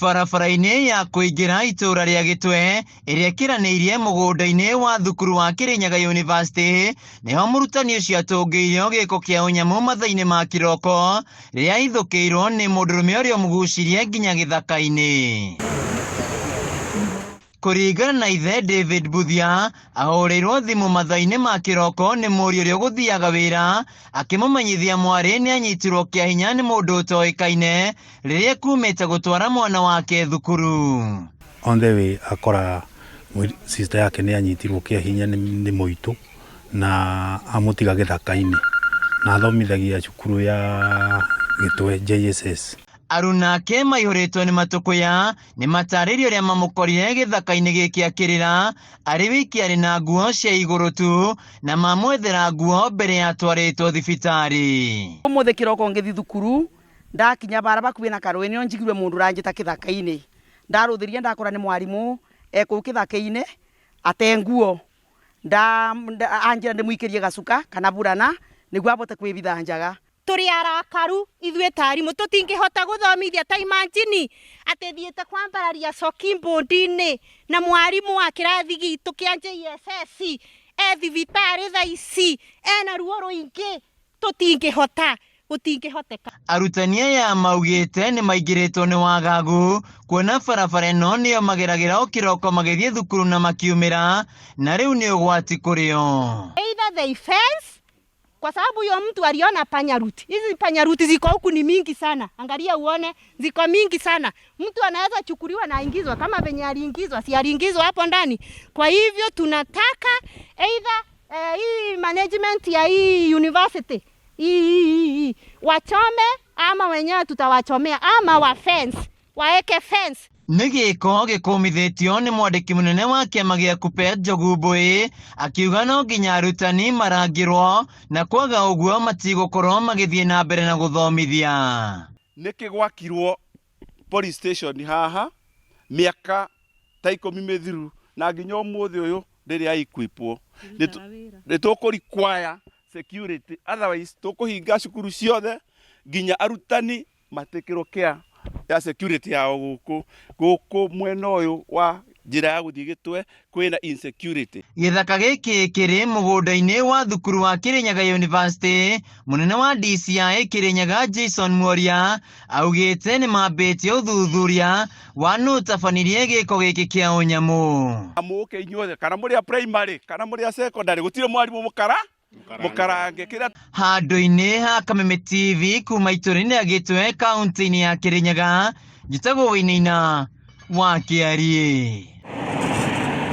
Barabara-inĩ ya kũingĩra itũũra rĩa Gĩtwe ĩrĩa ĩkĩranĩirie mũgũnda-inĩ wa thukuru wa Kĩrĩnyaga University nĩho mũrutani ũcio atũngĩirio gĩko kĩa ũnyamũ mathaa-inĩ ma kĩroko rĩrĩa ahithũkĩirwo nĩ mũndũrũme ũrĩa ũmũgucirie nginya gĩthaka-inĩ. Kũringana na ithe David Mbuthia, ahũrĩirwo thimũ mathaa-inĩ ma kĩroko nĩ mũriũ ũrĩa ũgũthiaga wĩra akĩmũmenyithia mwarĩ nĩ anyitirwo kĩa hinya nĩ mũndũ ũtoĩkaine rĩrĩa ekumĩte gũtwara mwana wake thukuru. On the way akora sister yake nĩ anyitirwo kĩa hinya nĩ mũitũ na amũtiga gĩthaka-inĩ na athomithagia cukuru ya Gĩtwe JSS. Aruna ake maihũrĩtwo nĩ matũkũya nĩ matarĩirie ũrĩa mamũkorire gĩthaka-inĩ gĩkĩ akĩrĩra arĩ wiki arĩ na nguo cia igũrũ tu na mamwethera nguo mbere ya atwarĩtwo thibitarĩ. Ũmũthĩ kĩroko ngĩthi thukuru ndakinya bara bakuĩ na karũĩ nĩo njiguire mũndũ ũranjĩta kĩthaka-inĩ. Ndarũthĩria ndakora nĩ mwarimũ e kũu kĩthaka-inĩ ate nguo. Anjĩra ndĩmũikĩrie gacuka kana burana nĩguo abote kwĩbitha njaga. Tũrĩ arakaru ithuĩ ta arimũ, tũtingĩhota gũthomithia. Ta imagine atĩ thiĩte kwambararia coki mbũndi-inĩ na mwarimũ wa kĩrathi gitũ kĩa JSS e thibitarĩ thaa ici ena ruo rũingĩ, tũtingĩhota, gũtingĩhoteka. Arutani aya maugĩte nĩ maingĩrĩtwo nĩ wagagu kuona barabara ĩno nĩyo mageragĩra o kĩroko magĩthiĩ thukuru na makiumĩra na rĩu nĩ ũgwati kũrĩ o. Either they fence kwa sababu huyo mtu aliona panya route. Hizi panya route ziko huku ni mingi sana, angalia uone ziko mingi sana. Mtu anaweza chukuliwa na aingizwa kama venye aliingizwa, si aliingizwa hapo ndani. Kwa hivyo tunataka either hii management ya hii university hii wachome ama wenyewe tutawachomea ama wa fence, waeke fence. Nĩ gĩko gĩkũmithĩtio nĩ mwandĩki mũnene wa kĩama gĩa KUPPET Njogu Mbui akiuga no nginya arutani marangĩrwo na kwaga ũguo matigũkorwo magĩthiĩ na mbere na gũthomithia. Nĩkĩ gwakirwo police station haha mĩaka ta 10 mĩthiru na nginya ũmũthĩ ũyũ ndĩrĩ ya equipwo? Nĩ tũkũ require security, otherwise tũkũhinga cukuru ciothe nginya arutani matikĩrwo care ya security yao. Gũkũ mwena ũyũ wa njĩra ya gũthiĩ Gĩtwe kwĩna insecurity. Gĩthaka gĩkĩ kĩrĩ mũgũnda-inĩ wa thukuru wa Kĩrĩnyaga University. Mũnene wa DCI Kĩrĩnyaga Jason Mworia augĩte nĩ mambĩtie ũthuthuria wa nũ ũtabanirie gĩko gĩkĩ kĩa ũnyamũ. Mũke inyuothe, kana mũrĩ a primary kana mũrĩ a secondary, gũtirĩ mwarimũ mũkara mũkarange kĩrĩa. Handũ-inĩ ha Kameme TV kuma itũũra-inĩ rĩa Gĩtwe kaunti-inĩ ya Kĩrĩnyaga, njĩtagwo Wainaina wa Kĩariĩ.